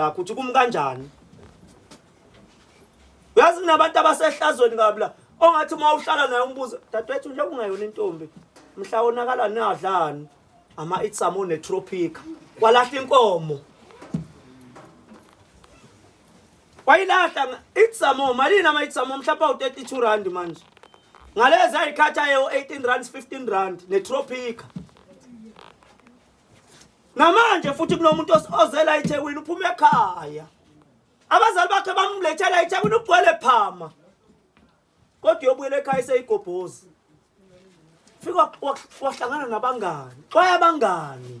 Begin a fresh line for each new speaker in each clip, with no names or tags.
Yakho uthi kumi kanjani. Uyazi kunabantu abasehlazweni kabi la ongathi uma uhlala naye umbuze, dadewethu nje ungayona intombi mhla wonakala nadlani ama-itsamo netropica walahla inkomo wayilahla itsamo malini ama-itsamo mhlawumbe awu-32 rand manje ngalezi ayikhathi ayewu-18 rand 15 rand netropica. Namanje futhi kunomuntu ozela eThekwini uphuma ekhaya. Abazali bakhe bamlethela eThekwini ugcwele phama. Kodwa uyobuyela ekhaya eseyigobhozi. Fika wahlangana nabangani. Xwaya abangani.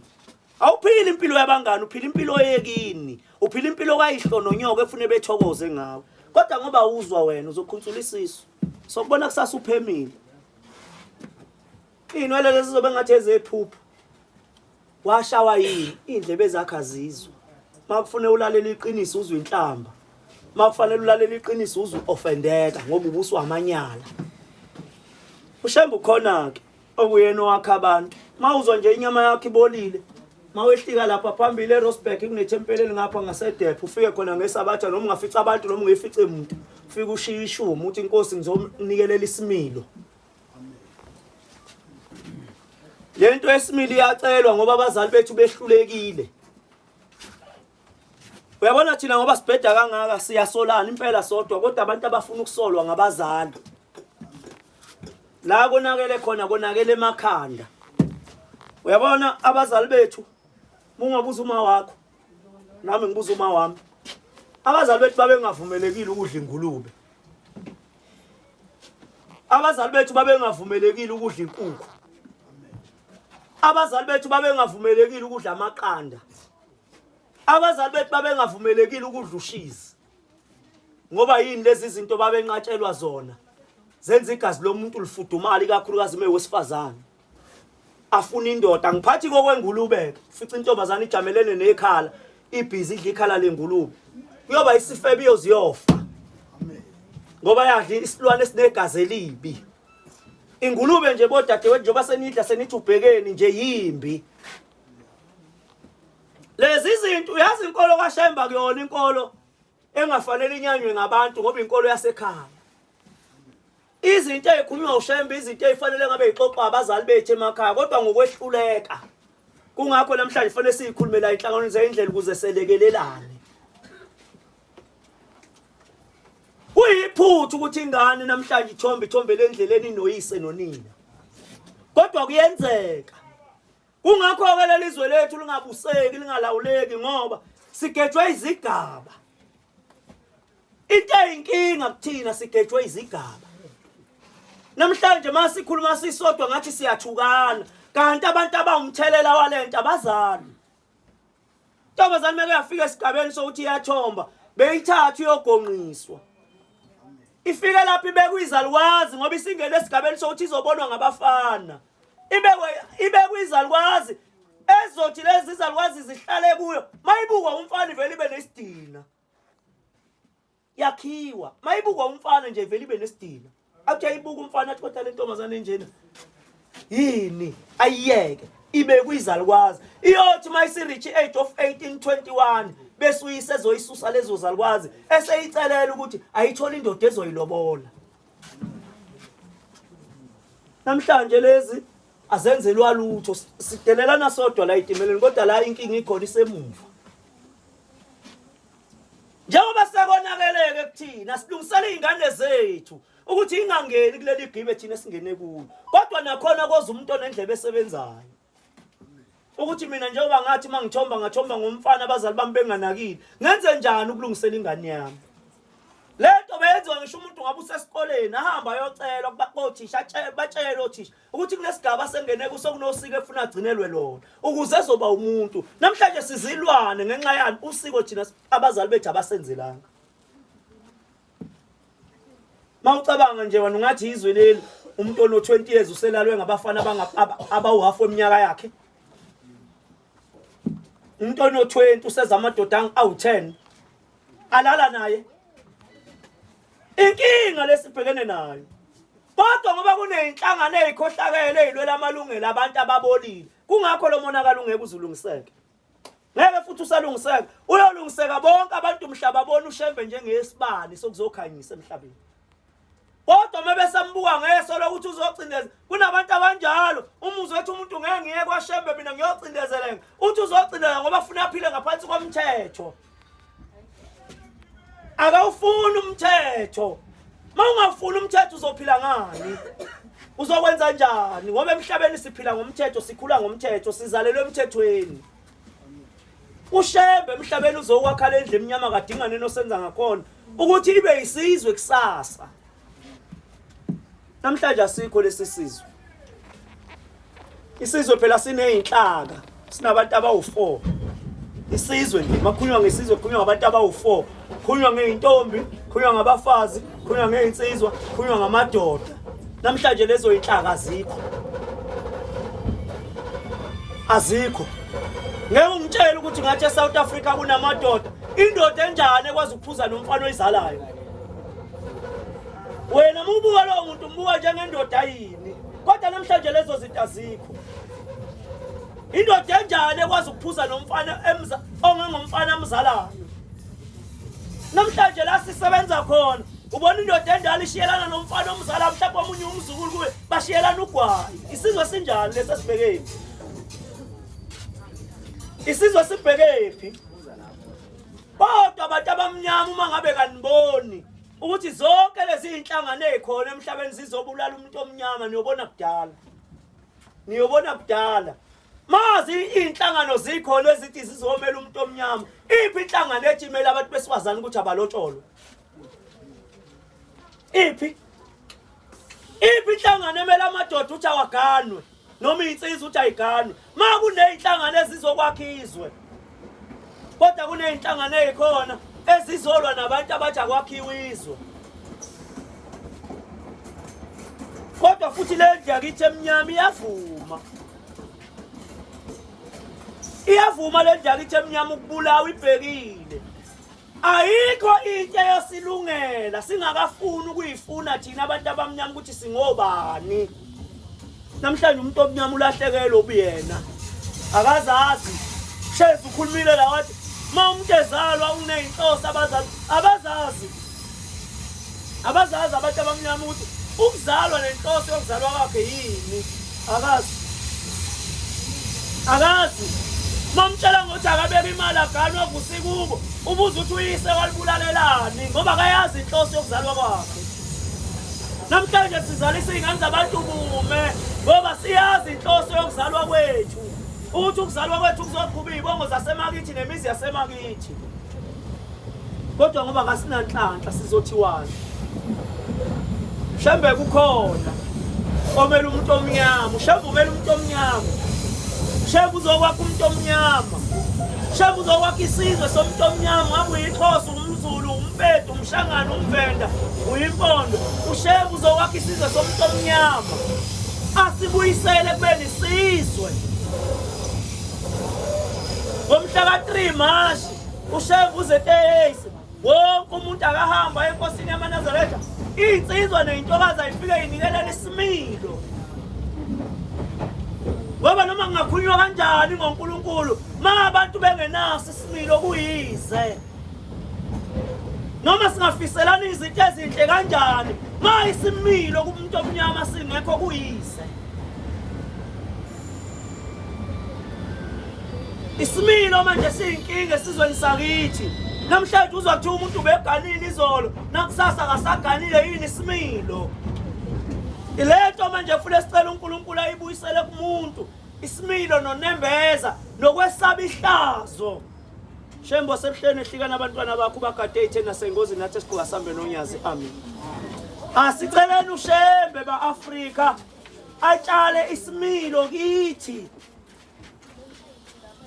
Awuphili impilo yabangani, uphila impilo yekini. Uphila impilo kayihlo nonyoko efune bethokoze ngawe. Kodwa ngoba uzwa wena uzokhunsula isisu. Sokubona kusasa uphemile. Iy'nwele lezi zobe ngathi ezephuphu. Washawa yini? Iy'ndlebe zakhe azizwa. Uma kufuneka ulalele iqiniso uzwe inhlamba. Uma kufanele ulalele iqiniso uzwe ofendeka ngoba ubuswa amanyala. UShembe ukhona-ke okuyena owakha abantu. Uma uzwa nje inyama yakho ibolile, uma wehlika lapha phambili eRosburg kunethempeli elingapha ngasedepho, ufike khona ngesabatha noma ungafica abantu noma ungefice muntu. Ufike ushiye ishumi uthi inkosi ngizonikelela isimilo. Lento esimile iyacelwa ngoba abazali bethu behlulekile. Uyabona thina ngoba sibheda kangaka siyasolana impela sodwa kodwa abantu abafuna ukusolwa ngabazali. La konakele khona konakele emakhanda. Uyabona abazali bethu mungabuza uma wakho nami ngibuza uma wami. Abazali bethu babengavumelekile ukudla ingulube. Abazali bethu babengavumelekile ukudla inkukhu. Abazali bethu babengavumelekile ukudla amaqanda. Abazali bethu babengavumelekile ukudla ushizi. Ngoba yini lezi zinto babenqatshelwa zona? Zenza igazi lomuntu lifudumala ikakhulukazi uma wesifazane. Afuna indoda ngiphathi kokwengulube fica intombazane ijamelene nekhala ibhizi idla ikhala lengulube kuyoba isifebe iyoziyofa ngoba yadla isilwane esinegazi elibi ingulube nje bodadewethu njengoba senidla senithi ubhekeni nje yimbi lezi zinto. Uyazi inkolo kaShemba kuyona inkolo engafanele inyanywe ngabantu ngoba inkolo yasekhaya. Izinto ezikhulunywa uShembe izinto ezifanele ngabe ixoxwa abazali bethu emakhaya kodwa ngokwehluleka. Kungakho namhlanje fanele siyikhulume la inhlanganweni zendlela ukuze selekelelane. Kuyiphutha ukuthi ingane namhlanje ithombe ithombele endleleni inoyise nonina. Kodwa kuyenzeka. Kungakho-ke leli zwe lethu lingabuseki lingalawuleki ngoba sigejwe izigaba. Into eyinkinga kuthina sigejwe izigaba. Namhlanje masikhuluma sisodwa ngathi siyathukana kanti abantu abawumthelela walento abazali. Ntombazane meke yafika esigabeni sokuthi iyathomba beyithatha iyogonqiswa. Ifike lapho ibekwa izalukwazi ngoba isingene esigabeni sokuthi izobonwa ngabafana. Ibekwe ibekwa izalukwazi ezothi lezi izalukwazi zihlale kuyo mayibukwa umfana ivele ibe nesidina. Yakhiwa mayibukwa umfana nje ivele ibe nesidina. Athi ayibuka umfana athi kodwa le ntombazane enjena yini ayiyeke ibe kwizalukwazi iyothi uma isi-reach age of 18 21 bese uyise ezoyisusa lezo zalukwazi eseyicelela ukuthi ayithole indoda ezoyilobola. Namhlanje lezi azenzelwa lutho, sidelelana sodwa la etimeleni kodwa la inkinga ikhona isemuva. Njengoba sekonakeleke kuthina silungisela izingane zethu ukuthi ingangeni kuleli gibe thina esingene kulo. Kodwa nakhona koza umuntu onendlebe esebenzayo. Ukuthi mina njengoba ngathi mangithomba ngathomba ngomfana abazali bami benganakile, ngenze njani ukulungisela ingane yami? Lento beyenziwa ngisho umuntu ngabe usesikoleni ahamba ayocelwa kothisha batshele othisha ukuthi kunesigaba sengene kuso kunosiko efuna agcinelwe lona ukuze ezoba umuntu. Namhlanje sizilwane ngenxa yani usiko thina abazali bethu abasenzelanga. Mawucabanga nje wena ungathi izwe leli umuntu ono 20 years uselalwe ngabafana abawuhafu eminyaka yakhe. Umuntu ono 20 useza amadoda awu10 alala naye. Inkinga lesibhekene nayo. Kodwa ngoba kuneyinhlangano ezikhohlakele ezilwela amalungelo abantu ababolile, kungakho lo monakalo ungeke uzulungiseke. Ngeke futhi usalungiseka. Uyolungiseka bonke abantu mhla babona uShembe njengesibani sokuzokhanyisa emhlabeni. Kodwa uma besambuka ngeso lokuthi uzocindezela, kunabantu abanjalo. Umuzwe ethi umuntu ngeke ngiye kwaShembe mina ngiyocindezeleka. Uthi uzocindezela ngoba funa aphile ngaphansi komthetho. Akawufuni umthetho. Uma ungafuni umthetho uzophila ngani? Uzokwenza njani? Ngoba emhlabeni siphila ngomthetho, sikhula ngomthetho, sizalelwe emthethweni. UShembe emhlabeni uzokwakha le ndlu emnyama kadingane nosenza ngakhona ukuthi ibe isizwe kusasa. Namhlanje asikho lesi sizwe. Isizwe phela sinezinhlaka, sinabantu abawu-4. Isizwe nje makhulunywa ngesizwe kukhulunywa ngabantu abawu-4. Khulunywa ngeyintombi, khulunywa ngabafazi, khulunywa ngezinsizwa, khulunywa ngamadoda. Namhlanje lezo inhlaka azikho. Azikho. Ngeke ungitshele ukuthi ngathi eSouth Africa kunamadoda. Indoda enjani ekwazi ukuphuza nomfana oyizalayo? Wena mubuka lowo muntu umbuka njengendoda yini? Kodwa namhlanje lezo zinto azikho. Indoda enjani ekwazi ukuphuza nomfana emza ongengomfana amzalayo? Namhlanje la sisebenza khona ubona indoda endala ishiyelana nomfana omzala mhlawumbe omunye umzukulu kuye bashiyelana ugwayi. Isizwe sinjani lesi esibhekephi? Isizwe sibhekephi? Kodwa abantu abamnyama uma ngabe kaniboni ukuthi zonke lezi zinhlangano ezikhona emhlabeni zizobulala umuntu omnyama niyobona kudala. Niyobona kudala. Mazi inhlangano zikhona ezithi zizomela umuntu omnyama. Iphi inhlangano ethi imele abantu besifazane ukuthi abalotsholwe? Iphi? Iphi inhlangano emele amadoda ukuthi awaganwe noma insizwa ukuthi ayiganwe? Ma kuneyinhlangano ezizokwakha izwe. Kodwa kuneyinhlangano ezikhona ezizolwa nabantu abathi akwakhiwe izwe. Kodwa futhi le ndlu yakithi emnyama iyavuma. Iyavuma le ndlu yakithi emnyama ukubulawa ibhekile. Ayikho into eyosilungela singakafuni ukuyifuna thina abantu abamnyama ukuthi singobani. Namhlanje umuntu omnyama ulahlekelwe ubuyena. Akazazi. Shezi ukhulumile la wathi uma umuntu ezalwa uneyinhloso abazazi abazazi. Abazazi abantu abamnyama ukuthi ukuzalwa nenhloso yokuzalwa kwakhe yini. Akazi. Akazi. Mamtshela ngokuthi akabeke imali aganwe avuse kubo. Ubuza ukuthi uyise walibulalelani ngoba akayazi inhloso yokuzalwa kwakhe. Namhlanje sizalisa iy'ngane zabantu bume ngoba siyazi inhloso yokuzalwa kwethu. Ukuthi ukuzalwa kwethu kuzoqhuba iy'bongo zasemakithi nemizi yasemakithi. Kodwa ngoba kasinanhlanhla sizothiwani? Shembe kukhona omele umuntu omnyama, uShembe umele umuntu omnyama. Shembe uzokwakha umuntu omnyama. Shembe uzokwakha isizwe somuntu omnyama, ngabe uyixhosa, umZulu, umPedi, umShangane, umVenda, uyimpondo. UShembe uzokwakha isizwe somuntu omnyama. Asibuyisele kubeni isizwe. Ngomhla ka-3 Mashi uShembe uze wonke umuntu akahamba enkosini yamaNazaretha iy'nsizwa ney'ntokazi ayifike yinikelele isimilo ngoba noma kungakhulunywa kanjani ngoNkulunkulu ma abantu bengenaso isimilo kuyize noma singafiselana izinto ezinhle kanjani ma isimilo kumuntu omnyama singekho kuyize Isimilo manje siyinkinga esizweni sakithi. Namhlanje uzwa kuthiwa umuntu ubeganile izolo, nakusasa akasaganile yini isimilo. Ilento manje funa sicela uNkulunkulu ayibuyisele kumuntu isimilo nonembeza nokwesaba ihlazo. Shembo sebuhleni ehlikana abantwana bakho ubagade itheni nasengozini nathi esiqhuba sambe nonyazi amen. Asiceleni uShembe ba-Afrika atshale isimilo kithi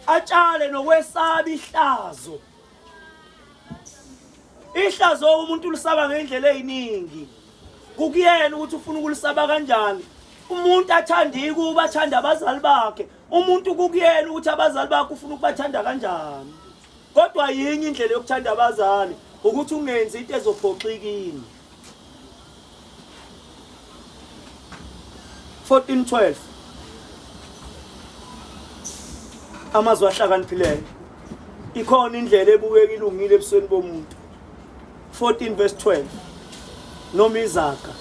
atshale nokwesaba ihlazo ihlazo umuntu ulisaba ngendlela eziningi kukuyena ukuthi ufuna ukulisaba kanjani umuntu athanda ikuba athanda abazali bakhe umuntu kukuyena ukuthi abazali bakhe ufuna ukubathanda kanjani kodwa yinye indlela yokuthanda abazali ukuthi ungenzi into ezophoxa ikini 1412 amazwi ahlakaniphileyo. Ikhona indlela ebukeka ilungile ebusweni bomuntu. 14 verse 12 noma izaga.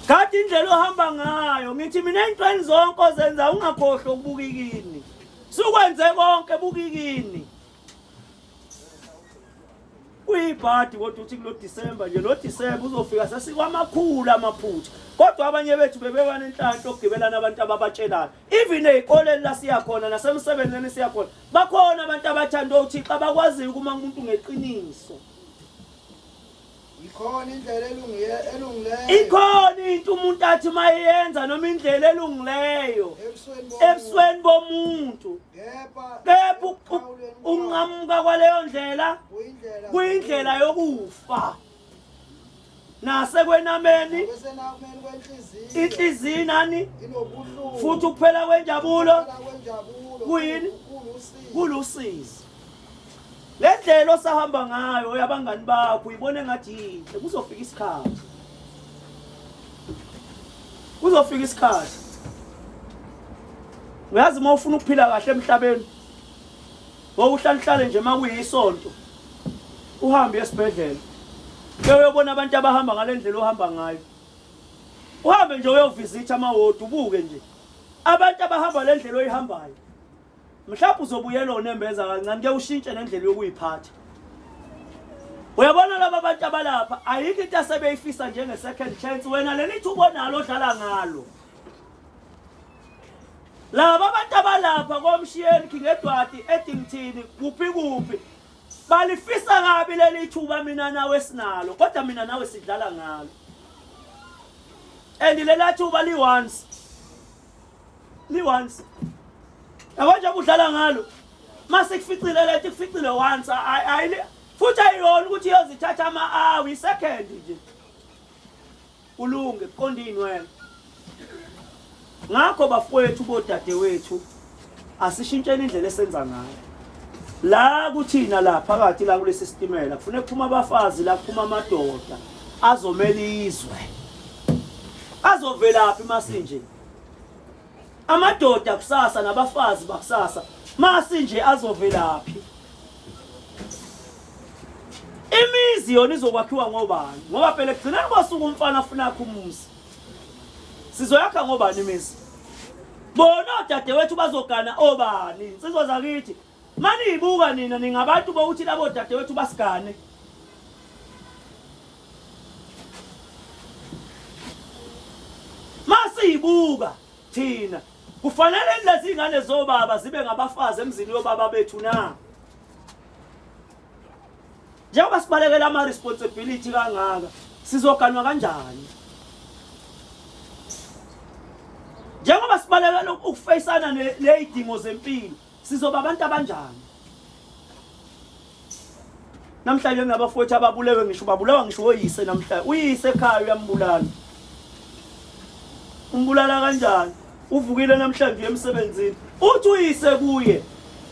Kade indlela ohamba ngayo ngithi mina entweni zonke ozenza ungakhohlwa ukubuka ikini. Sukwenze konke buka ikini. Kuyibhadi kodwa uthi kulo December nje lo December uzofika sesikwamakhulu amaphutha. Kodwa abanye bethu bebeba nenhlanhla okugibelana abantu ababatshelayo. Even ezikoleni la siya khona nasemsebenzini siya khona. Bakhona abantu abathanda uThixo abakwaziyo ukuma kumuntu ngeqiniso.
Ikhona indlela elungileyo.
Ikhona into umuntu athi mayenza noma indlela elungileyo ebusweni bomuntu. Kepha unqamuka kwaleyo ndlela kuyindlela yokufa. Nasekwenameni inhliziyo nani futhi ukuphela kwenjabulo kuyini kulusizi. Le ndlela osahamba ngayo yabangani bakho uyibona engathi yinhle, kuzofika isikhathi. Kuzofika isikhathi. Uyazi uma ufuna ukuphila kahle emhlabeni, wawuhlala uhlale nje uma kuyisonto uhambe esibhedlela uyobona abantu abahamba ngale ndlela ohamba ngayo. Uhambe nje uyovizitha amawodi ubuke nje abantu abahamba le ndlela oyihambayo. Mhlawumbe uzobuyela onembeza kancane ke ushintshe nendlela yokuyiphatha. Uyabona laba bantu abalapha ayikho into asebeyifisa njenge second chance wena leli thuba onalo odlala ngalo. Laba abantu abalapha komshiyeni King Edward Eddington kuphi kuphi balifisa kabi leli thuba mina nawe sinalo kodwa mina nawe sidlala ngalo. And lela thuba li once li once yabo nje udlala ngalo mase kuficile lento kuficile once ayili futhi ayiyona ukuthi iyozithatha ama hour isecond nje ulunge kuqonda inwele ngakho bafowethu bodadewethu asishintsheni indlela esenza ngayo la kuthina la phakathi la kulesi sitimela kufuneka kuphuma abafazi la kuphuma amadoda azomela izwe azovelaphi masinje Amadoda kusasa nabafazi bakusasa masinje azovelaphi? Imizi yona izokwakhiwa ngobani? Ngoba phela ekugcineni kosuku umfana afuna akhe umuzi. Sizoyakha ngobani imizi? Bona odadewethu bazogana obani? Insizwa zakithi maniyibuka nina ningabantu bokuthi labo dadewethu basigane. Masiyibuka thina kufanele lezi ngane zobaba zibe ngabafazi emzini yobaba bethu na? Njengoba sibalekela ama responsibility kangaka sizoganwa kanjani? Njengoba sibalekela ukufeyisana nezidingo zempilo sizoba abantu abanjani? Namhlanje kunabafowethu ababulewe ngisho babulawa ngisho oyise namhlanje. Uyise ekhaya uyambulala. Umbulala kanjani? Uvukile namhlanje uye emsebenzini. Uthi uyise kuye,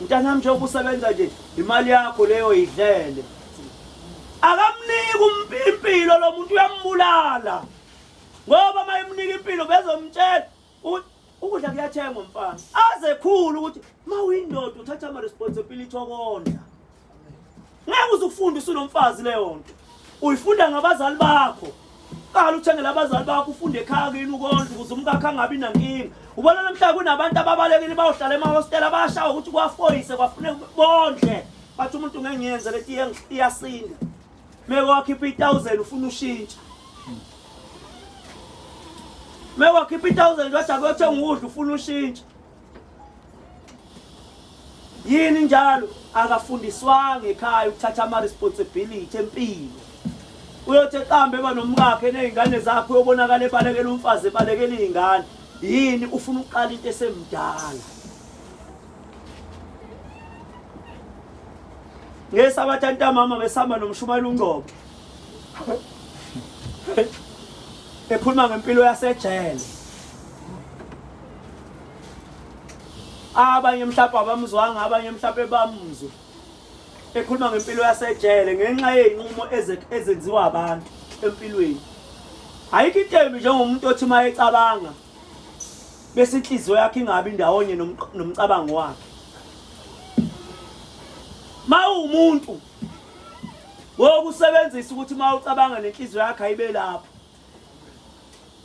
mntanami njengoba usebenza nje imali yakho leyo idlele. Akamniki impilo lo muntu uyambulala. Ngoba uma emnika impilo bezomtshela Ukudla kuyathengwa mfana. Aze khulu ukuthi mawuyindoda uthatha ama responsibility okondla. Ngeke uze ufunde usunomfazi leyo nto. Uyifunda ngabazali bakho. Qala uthengele abazali bakho ufunde ekhaya kini ukondla ukuze umkakho angabi nankinga. Ubona namhlanje kunabantu ababalekile bayohlala emahostela bayashawa ukuthi kwafoyise kwafuneka bondle. Bathi umuntu ngeke ngiyenze leti iyasinda. Meke wakhipha i-1000 ufuna ushintsha. Meke wakhipha i-1000 wathi akuyothenga ukudla ufuna ushintsha. Yini njalo akafundiswanga ekhaya ukuthatha ama responsibility empilo. Uyothi eqambe eba nomkakhe nezingane zakhe uyobonakala ebalekela umfazi ebalekela izingane. Yini ufuna ukuqala into esemdala. Ngesabatha ntamama besihamba nomshumayeli uNgcobo. Ekhuluma ngempilo yasejele. Abanye mhlawumbe abamzwanga abanye mhlawumbe bamuzwa. Ekhuluma ngempilo yasejele ngenxa yezinqumo ezenziwa abantu empilweni. Ayikho into embi njengomuntu othi uma ecabanga bese inhliziyo yakhe ingabi ndawonye nomcabango wakhe. Mawumuntu wokusebenzisa ukuthi mawucabanga nenhliziyo yakho ayibe lapho.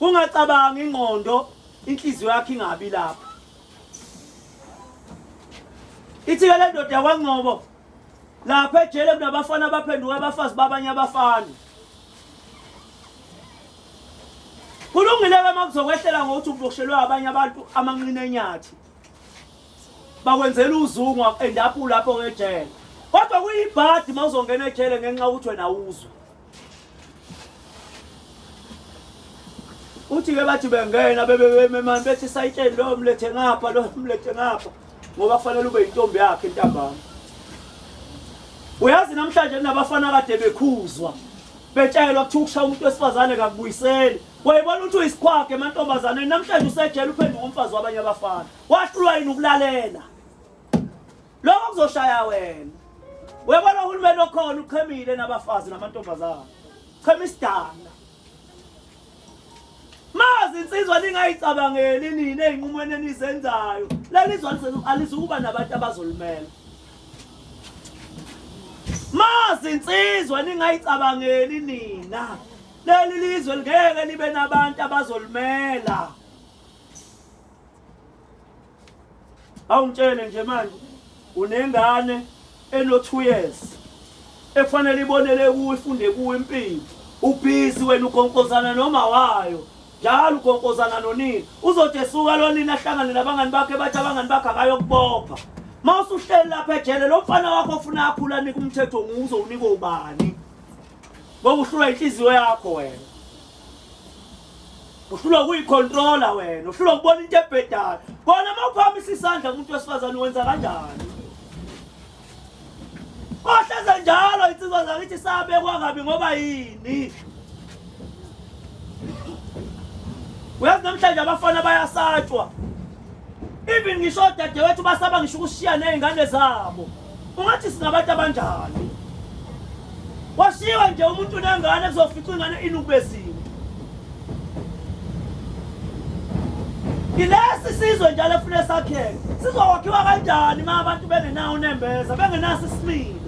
Ungacabangi ingqondo inhliziyo yakho ingabi lapho. Ithi-ke le ndoda yakwaNgcobo lapha ejele kunabafana abaphenduka abafazi babanye abafana. Kulungile-ke uma kuzokwehlela ngokuthi uboshelwe abanye abantu amanqina enyathi. Bakwenzela uzungu endaphu lapho ngejele. Kodwa kuyibhadi uma uzongena ejele ngenxa yokuthi wena uzwe. Uthi-ke bathi bengena bebememani bethi sayitsheni loyo mlethe ngapha loyo mlethe ngapha ngoba kufanele ube yintombi yakhe ntambama. Uyazi namhlanje kunabafana kade bekhuzwa betshelwa kuthiwa ukushaya umuntu wesifazane kakubuyiseli. Wayebona ukuthi uyisikhwaga emantombazaneni namhlanje usejele uphenduka umfazi wabanye abafana. Wahlulwa yini ukulalela? Lokho kuzoshaya wena. Uyabona uhulumeni okhona uchemile nabafazi namantombazane. Chema isidala. Mazi insizwa ningayicabangeli nina ezinqumweni enizenzayo. Leli zwe alizukuba nabantu abazolimela. Mazi insizwa ningayicabangeli nina. Leli lizwe lingeke libe nabantu abazolimela. Awungitshele nje manje unengane eno 2 years ekufanele ibonele kuwe ifunde kuwe impilo. Ubhizi wena ugonkozana noma wayo. Njalo ugonkozana nonina. Uzothi esuka lonina ahlangane nabangani bakhe bathi abangani bakhe akayokubopha. Uma usuhleli lapha ejele lo mfana wakho ofuna akhula anika umthetho nguzo unikwe ubani? Ngoba uhlulwa inhliziyo yakho wena. Uhlulwa ukuyicontrola wena, uhlulwa ukubona into ebhedayo. Kona uma uphakamisa isandla kumuntu wesifazane wenza kanjani? Ohleze njalo insizwa zakithi sabekwa kabi ngoba yini? Uyazi namhlanje abafana bayasatshwa. Even ngisho odadewethu basaba ngisho ukushiya nezingane zabo. Ungathi singabantu abanjani? Washiwa nje umuntu nengane kuzofica ingane inukubeziwe. Ilesi sizwe njalo efune sakheke. Sizokwakhiwa kanjani uma abantu bengenawo unembeza, bengenaso isimilo?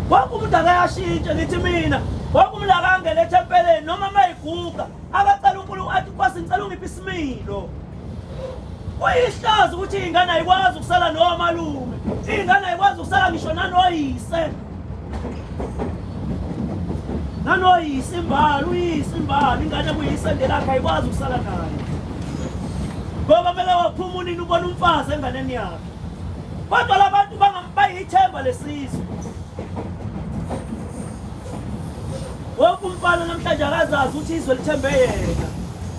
Wonke umuntu akayashintshe ngithi mina, wonke umuntu akangene ethempeleni noma uma iguga akacela uNkulunkulu athi Nkosi ngicela ungiphe isimilo. Kuyihlazo ukuthi ingane ayikwazi ukusala nomalume, ingane ayikwazi ukusala ngisho nanoyise. Nanoyise imbala, uyise imbala, ingane kuyisende lakhe ayikwazi ukusala naye. Ngoba mele waphuma unini ubona umfazi enganeni yakhe. Kodwa labantu bayithemba lesizwe. Wonke umfana namhlanje akazazi ukuthi izwe lithembe yena.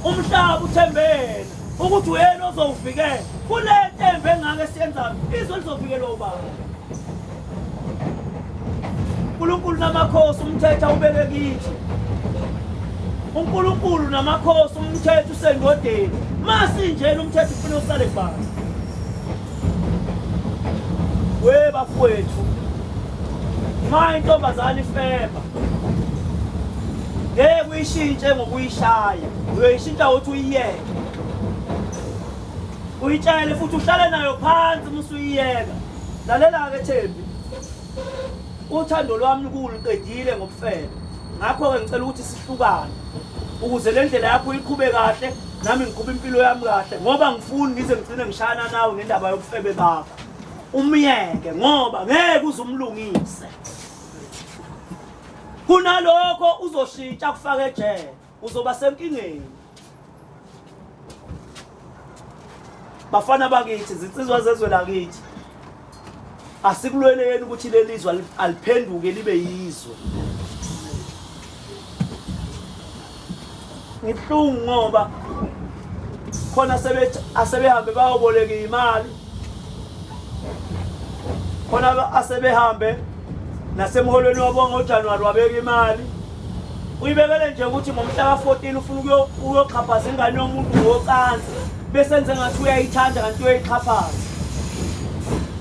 Umhlaba uthembe yena ukuthi uyena ozowuvikela. Kule ntembe engaka esiyenzayo izwe lizovikelwa ubani? uNkulunkulu namakhosi umthetho awubeke kithi. uNkulunkulu namakhosi umthetho usendodeni. Masinjena umthetho ufuna usale kubani? We bafowethu. Ma intombazane ifeba. Ngeke uyishintshe ngokuyishaya. Uyoyishintsha ukuthi uyiyeke. Uyitshele futhi uhlale nayo phansi uma usuyiyeka. Lalela-ke Thembi. Uthando lwami kuluqedile ngobufebe. Ngakho-ke ngicela ukuthi sihlukane ukuze le ndlela yakho uyiqhube kahle nami ngiqhube impilo yami kahle ngoba ngifuni ngize ngigcine ngishayana nawe ngendaba yobufebe bakho. Umyeke ngoba ngeke uze umlungise. Kunalokho uzoshintsha kufake ejele, uzoba senkingeni. Bafana bakithi, zinsizwa zezwe lakithi. Asikulweleni ukuthi leli zwe aliphenduke libe yizwe. Ngibuhlungu ngoba khona asebehambe bayoboleka imali khona asebehambe nasemholweni wabo ngoJanuwari wabeka imali uyibekele nje ukuthi ngomhla ka-14 ufuna ukuyoxhaphaza ingane yomuntu ngocansi bese enze ngathi uyayithanda kanti uyoyixhaphaza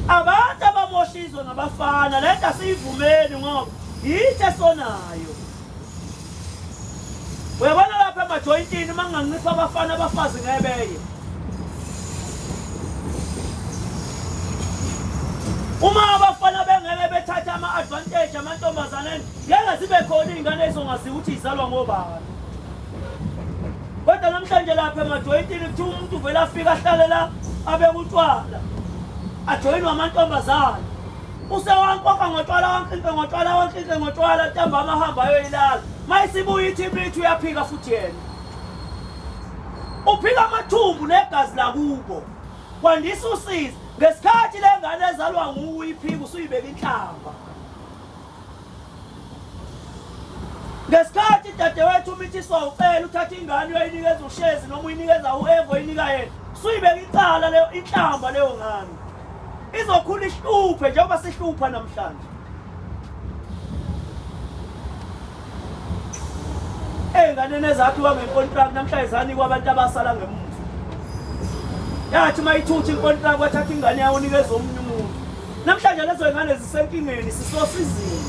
abantu abamosha izwe ngabafana le nto asiyivumeli ngoba yithi esonayo Uyabona lapha emajoyintini uma kungancipha abafana abafazi ngebeye. advantage amantombazane ngeke zibe khona iy'ngane ezongaziwa ukuthi izalwa ngobani. Kodwa namhlanje lapha emajoyintini kuthiwa umuntu uvele afike ahlale la abeke utshwala ajoyinwe amantombazane usewankoka ngotshwala wankinke ngotshwala wankinke ngotshwala ntambama ahamba ayoyilala uma isibuya ithi imithi uyaphika futhi yena uphika amathumbu negazi lakubo kwandisa usizi ngesikhathi le ngane ezalwa nguwe iphika usuyibeka inhlamba Ngesikhathi dadewethu umithiswa ucela uthatha ingane uyoyinikeza uShezi noma uyinikeza uEvo uyinika yena suyibeka icala leyo inhlamba leyo ngane izokhula ihluphe njengoba sihlupha namhlanje ey'nganeni ezakhiwa ngenkontrakt namhlanje zanikwa abantu abasala ngemuva yathi uma ithutha inkontrakt wathatha ingane yawo unikeza omunye umuntu Namhlanje lezo ngane zisenkingeni sisosizini.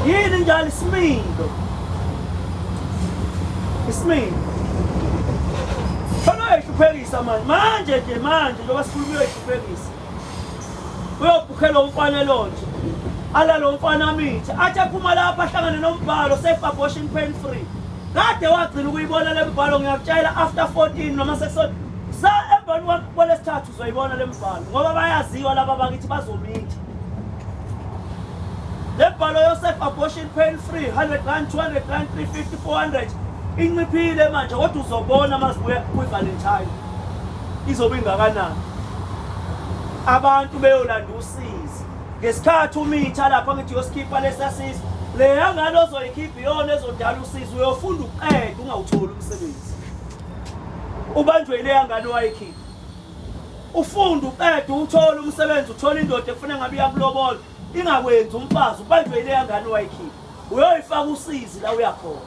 Yini njalo isimilo? Isimilo. Khona uyayihluphekisa manje. Manje nje manje njengoba sikhuluma uyayihluphekisa. Uyobhukhela umfana lonje. Alalo umfana amithi. Athi ephuma lapha ahlangane nombhalo safe abortion pain free. Kade wagcina ukuyibona le mbhalo ngiyakutshela after 14 noma sekusona. Sa emva kwalesithathu Uzoyibona le mbhalo ngoba bayaziwa laba bakithi bazomitha. Le mbhalo yoSafe Abortion Pain Free 100 rand, 200 rand, 350, 400 inciphile manje kodwa uzobona mazibuya kwi-Valentine izobe ingakanani. Abantu beyolanda usizi ngesikhathi umitha lapha ngithi uyosikhipha lesasizo leya ngane ozoyikhipha iyona ezodala usizi uyofunda uqede ungawutholi umsebenzi ubanjwe ileya ngane owayikhipha Ufunde uqede uthole umsebenzi uthole indoda efuna ngabe iyakulobola ingakwenzi umfazi ubanjwe ileya ngane owayikhipha uyoyifaka usizi la uyakhona.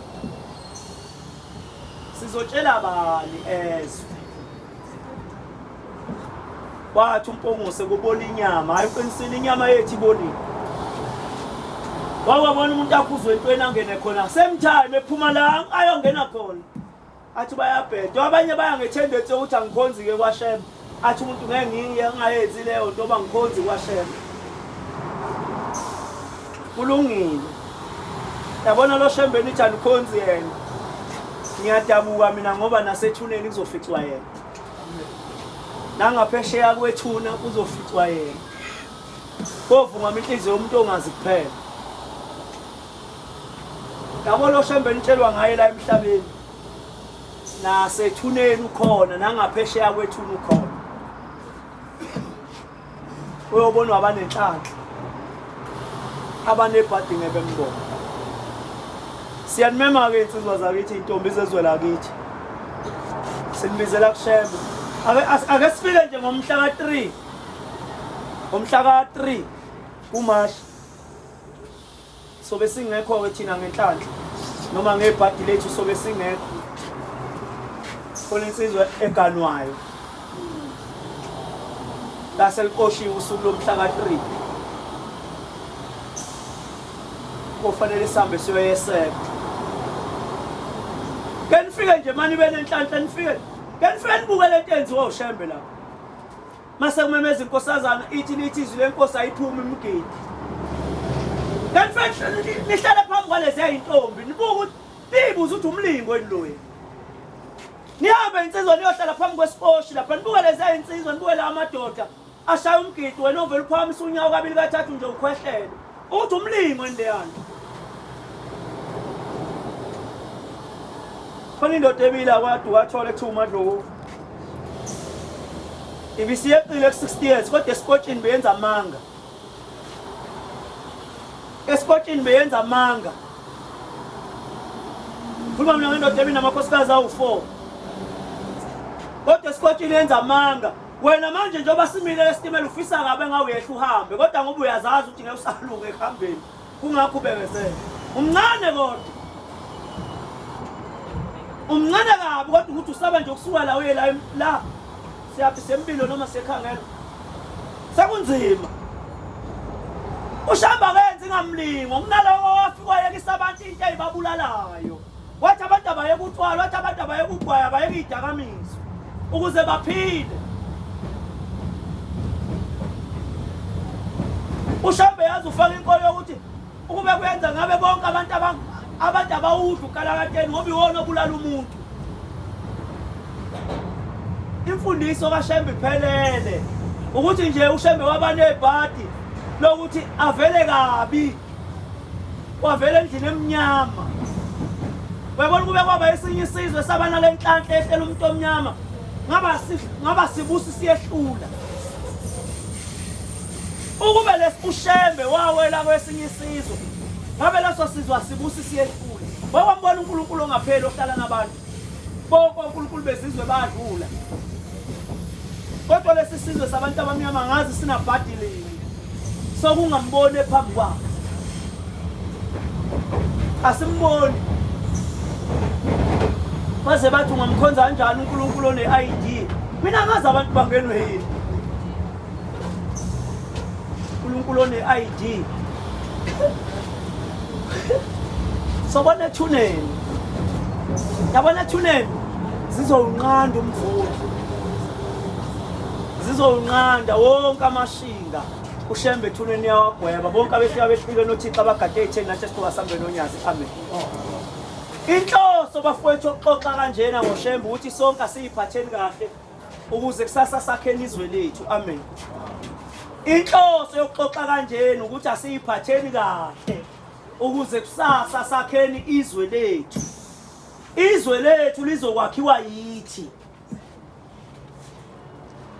Sizotshela bani ezwe? Wathi uMpungose kubola inyama, hayi uqinisile inyama yethu ibolile. Wawabona umuntu akhuzwe entweni angene khona same time ephuma la ayongena khona. Athi bayabheda abanye baya ngethendensi yokuthi angikhonzi-ke kwashembe athi umuntu ngeke ngiye ngingayenzi leyo nto oba ngikhonzi kwashembe kulungile yabona lo shembe nithi anikhonzi yena ngiyadabuka mina ngoba nasethuneni kuzoficwa yena nangaphesheya kwethuna kuzoficwa yena kovungama inhliziyo yomuntu ongazi kuphela Yabo lo Shembe nitshelwa ngaye la emhlabeni. Nasethuneni ukhona nangaphesheya kwethuna ukhona. Uyobonwa abanenhlanhla. Abanebhadi ngeke bembone. Siyanimema ke insizwa zakithi intombi zezwe lakithi. Sinibizela kuShembe. Ake ake sifike nje ngomhla ka3. Ngomhla ka3 kuMashi. Sobe singekho-ke thina ngenhlanhla noma ngebhadi lethu sobe singekho. Khona insizwa eganwayo laseliqoshiwe usuku lomhla ka-3 kofanele sihambe siyoyeseka. Ke nifike nje mani benenhlanhla nifike ke nifike nibuke lento enziwa uShembe lapha. Mase kumemeza inkosazana ithi lithi izwi lenkosi ayiphumi imigidi. Kanti nihlale phambi kwalezi yayintombi nibuka ukuthi niyibuza ukuthi umlingo yini loyo. Nihambe insizwa niyohlala phambi kwesikoshi lapha nibuke lezi yayinsizwa nibuke la madoda ashaya umgidi wena ovela uphakamisa unyawo kabili kathathu nje ukhwehlele. Uthi umlingo yini leyana. Khona indoda ebila kwadu wathola ekuthiwa uMadlovu. Ibisiyeqile ku-60 years kodwa esikotshini beyenza amanga. Esikotshini beyenza amanga. Khuluma mina ngendoda ebinamakhosikazi awu-4. Kodwa esikotshini yenza amanga. Wena manje njengoba simile lesitimela ufisa kabe ngawuyehla uhambe kodwa ngoba uyazazi ukuthi ngeke usaluke ekuhambeni. Kungakho ubekezele. Umncane kodwa. Umncane kabi kodwa ukuthi usaba nje ukusuka la uye la la. Siyaphi sempilo noma siyekhangela. Sekunzima. Ushamba kenzi ngamlingo kunalowo wafika wayekisa abantu into eyibabulalayo. Wathi abantu abayeke utshwala, wathi abantu abayeke ugwayi, abayeke izidakamizwa ukuze baphile. UShembe yazi ufaka inkolo yokuthi ukube kuyenza ngabe bonke abantu abantu abawudla ukalakateni ngoba iwona obulala umuntu. Imfundiso kaShembe iphelele ukuthi nje uShembe waba nebhadi lokuthi avele kabi wavela endlini emnyama. Uyabona kube kwaba esinye isizwe saba nale nhlanhla ehlela umuntu omnyama ngaba ngaba sibusi siyehlula. Ukube lesi uShembe wawela kwesinye isizwe ngabe leso sizwe asibusi siyehlula. Wawambona uNkulunkulu ongapheli ohlala nabantu. Bonke onkulunkulu bezizwe badlula. Kodwa lesi sizwe sabantu abamnyama ngazi sinabhadi lini. Sokungamboni ephambi kwakhe. Asimboni. Baze bathi ungamkhonza kanjani uNkulunkulu one-ID? Mina ngazi abantu bangenwe yini. uNkulunkulu one-ID. Sobona ethuneni. Yabona ethuneni zizowunqanda umvula. Zizowunqanda wonke amashinga. UShembe ethuneni uyawagweba bonke abefika behlulwe noThixo abagade etheni nathi esiqoka sambe nonyazi. Amen. Inhloso bafowethu yokuxoxa kanjena ngoShembe ukuthi sonke asiyiphatheni kahle ukuze kusasa sakheni izwe lethu. Amen. Inhloso yokuxoxa kanjena ukuthi asiyiphatheni kahle ukuze kusasa sakheni izwe lethu. Izwe lethu lizokwakhiwa yithi.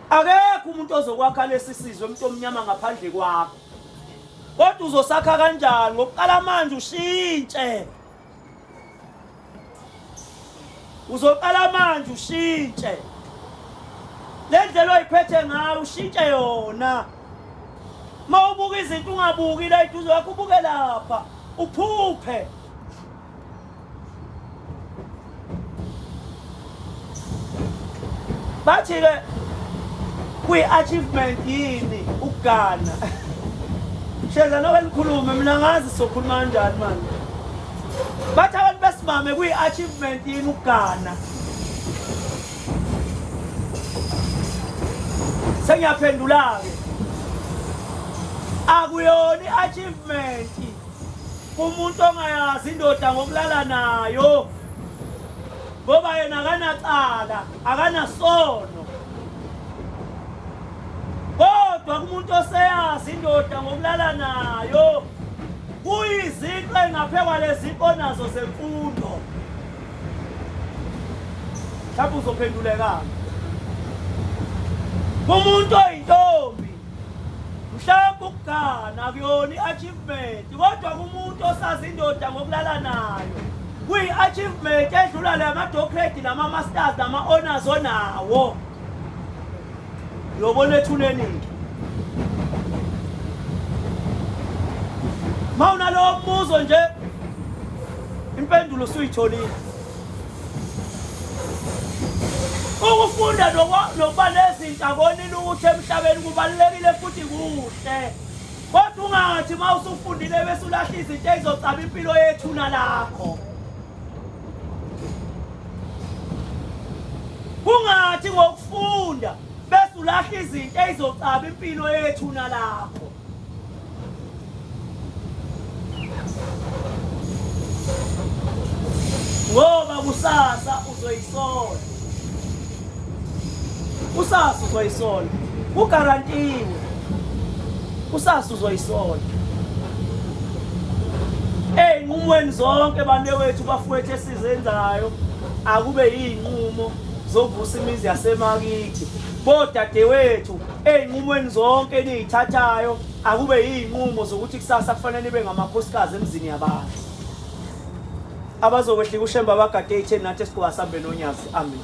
Akekho umuntu ozokwakha lesi sizwe umuntu omnyama ngaphandle kwakho. Kodwa uzosakha kanjani ngokuqala manje ushintshe. Uzoqala manje ushintshe. Le ndlela oyiphethe ngayo ushintshe yona. Uma ubuka izinto ungabuki la eduze kwakho ubuke lapha uphuphe. Bathi-ke kuyi-achievement yini ukugana? Sheza noke nikhulume mina ngazi sokhuluma kanjani manje. Bathi abantu besimame kuyi-achievement yini ukugana? Sengiyaphendula-ke. Akuyona i-achievement kumuntu ongayazi indoda ngokulala nayo ngoba yena akanacala akanasono kodwa kumuntu oseyazi indoda ngokulala nayo kuyizinto engaphekwa lezinto onazo zemfundo mhlawumbe uzophenduleka kumuntu oyintombi mhlawumbe ukugana akuyona i-achievement kodwa kumuntu osazi indoda ngokulala nayo kuyi-achievement edlula le ama-doctorate nama-masters nama-honors onawo uyobona ethuneni-ke ma unalowo mbuzo nje impendulo usuyitholile Ukufunda nokuba nezinto akonile ukuthi emhlabeni kubalulekile futhi kuhle. Kodwa ungathi uma usufundile bese ulahla izinto ezizocaba impilo yethuna lakho. Kungathi ngokufunda bese ulahla izinto ezizocaba impilo yethuna lakho. Ngoba kusasa uzoyisola. Kusasa uzoyisola. Kugarantiwe. Kusasa uzoyisola. Ey'nqumweni zonke banewethu bafowethu esizenzayo akube yiy'nqumo zokuvusa imizi yasemakithi. Bodadewethu Ey'nqumweni zonke eniy'thathayo akube yiy'nqumo zokuthi kusasa kufanele nibe ngamakhosikazi emzini yabantu. Abazokwehlika uShembe abagade ey'theni nathi esiqoka sambe nonyazi. Amen.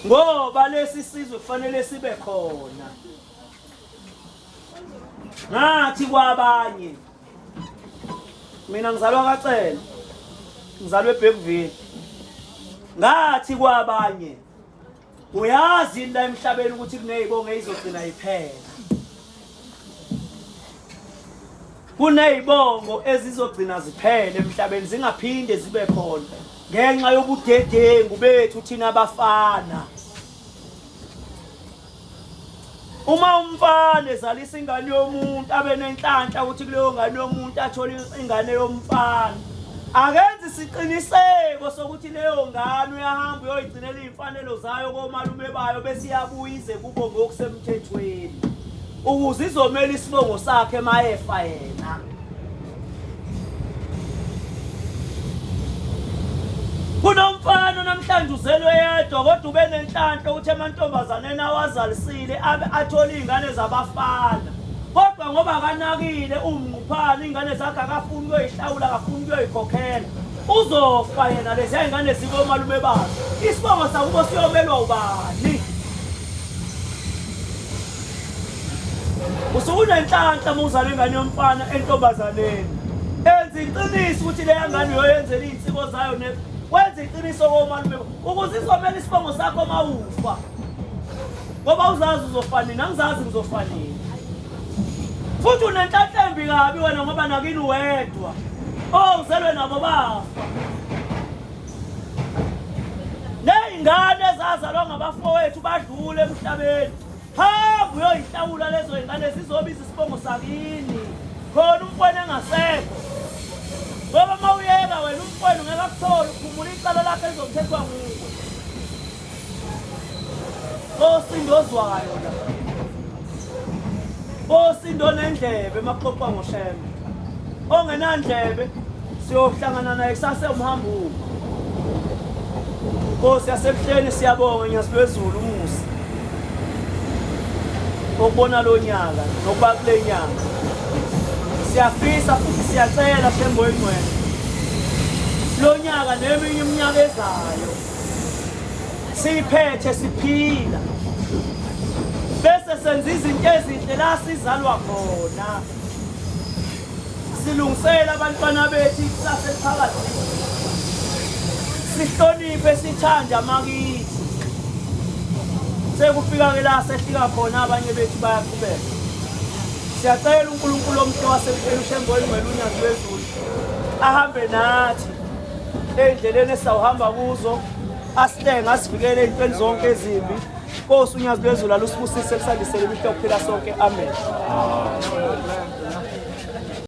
Ngoba lesi sizwe kufanele sibe khona. Ngathi kwabanye mina ngizalwa kaCele ngizalwa eBergville ngathi kwabanye Uyazi yini la emhlabeni ukuthi kuney'bongo eyizogcina iphela? Kuney'bongo ezizogcina ziphele emhlabeni zingaphinde zibe khona ngenxa yobudedengu bethu thina abafana. Uma umfana ezalisa ingane yomuntu abe nenhlanhla ukuthi kuleyo ngane yomuntu athole ingane yomfana. Akenzi isiqiniseko sokuthi leyo ngane uyahamba uyoyigcinela iy'mfanelo zayo komalume bayo bese iyabuya ize kubo ngokusemthethweni ukuze izomela isibongo sakhe mayefa yena. Kunomfana namhlanje uzelwe yedwa kodwa ube nenhlanhla ukuthi amantombazaneni awazalisile abe athole iy'ngane zabafana kodwa ngoba akanakile uwumnquphana iy'ngane zakhe akafuni ukuyoyihlawula akafuni ukuyoyikhokhela uzofa yena leziya y'ngane zikomalume bazo isibongo sakubo siyomelwa ubani Usuke unenhlanhla uma uzala ingane yomfana entombazaneni. Enza iqiniso ukuthi leya ngane uyoyenzela iy'nsiko zayo ne wenza iqiniso komalume ukuze izomela isibongo sakho uma ufa. Ngoba uzazi uzofa nini, angizazi ngizofa nini. Futhi unenhlanhla embi kabi wena ngoba nakini wedwa. Oh uzelwe nabo bafa. Ney'ngane ezazalwa ngabafowethu badlule emhlabeni. Hamba uyoyihlawula lezo y'ngane zizobiza isibongo sakini. Khona umfwenu engasekho. Ngoba uma uyeka wena umfwenu ngeke akuthole uphumula icala lakhe lizothethwa nguwe. Osindo ozwayo la. Osindo nendlebe makuxoxwa ngoShembe. Ongenandlebe siyohlangana naye kusasa umhambuko. Nkosi yasebuhleni siyabonga Nyazi lwezulu umusa okubona lo nyaka nokuba kule nyanga. Siyafisa futhi siyacela Shembe oyingcwele lo nyaka neminye iminyaka ezayo siyiphethe siphila bese senza izinto ezinhle la sizalwa khona. Silungisele abantwana bethu ikusasa eliphakathi. Sihloniphe sithande amakithi. Sekufika ke la sehlika khona abanye bethu bayaqhubeka. Siyacela uNkulunkulu omhle wasemhleni uShembe oyingcwele uNyazi lwezulu ahambe nathi ey'ndleleni esizawuhamba kuzo asihlenge asivikele ey'ntweni zonke ezimbi. Nkosi uNyazi lwezulu alusibusise lusandisele imihla yokuphila sonke. Amen.